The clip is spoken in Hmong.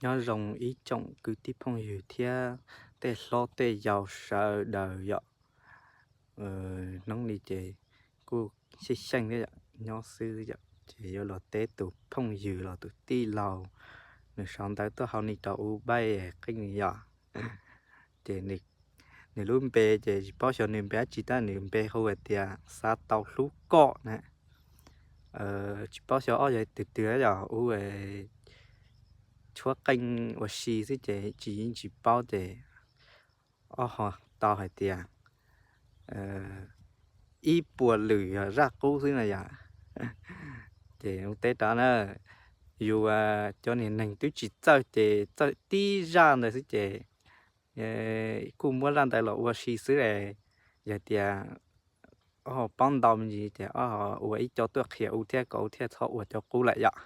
Nyob zoo ib tsoom kwv tij phooj ywg thiab tej hlob tej yau sawv daws yom. Hnub no ces kuj xyeej xyeej thiab yom, nyob xwb yom, ces yuav los teb tus phooj ywg los tus tij laug, nws sau ntawv tuaj hauv ni rau u baij qeej yom. Ces nws lub npe ces tsis paub xyov nws npe dab tsi tab nws npe hu hais tias Xav Tau Hlub Koj na. Tsis paub xyov ob yog twg twg yom, u tshuab qeej ua si xwb ces tsis yeej tsis paub ces ob ho tau hais tias ib puas lwm yog zaj qub xwb no yom. Ces u teb rau na, yus cov niag neeg twb tsis txawj ces txawj tib zaj ntawd xwb ces kuj muab zaj ntawd los ua si xwb. Yog tias ob ho paub ntau me ntsis ces ob ho ua ib co tuaj qhia u thiab kom u thiaj txhob ua cov qub lawm yom.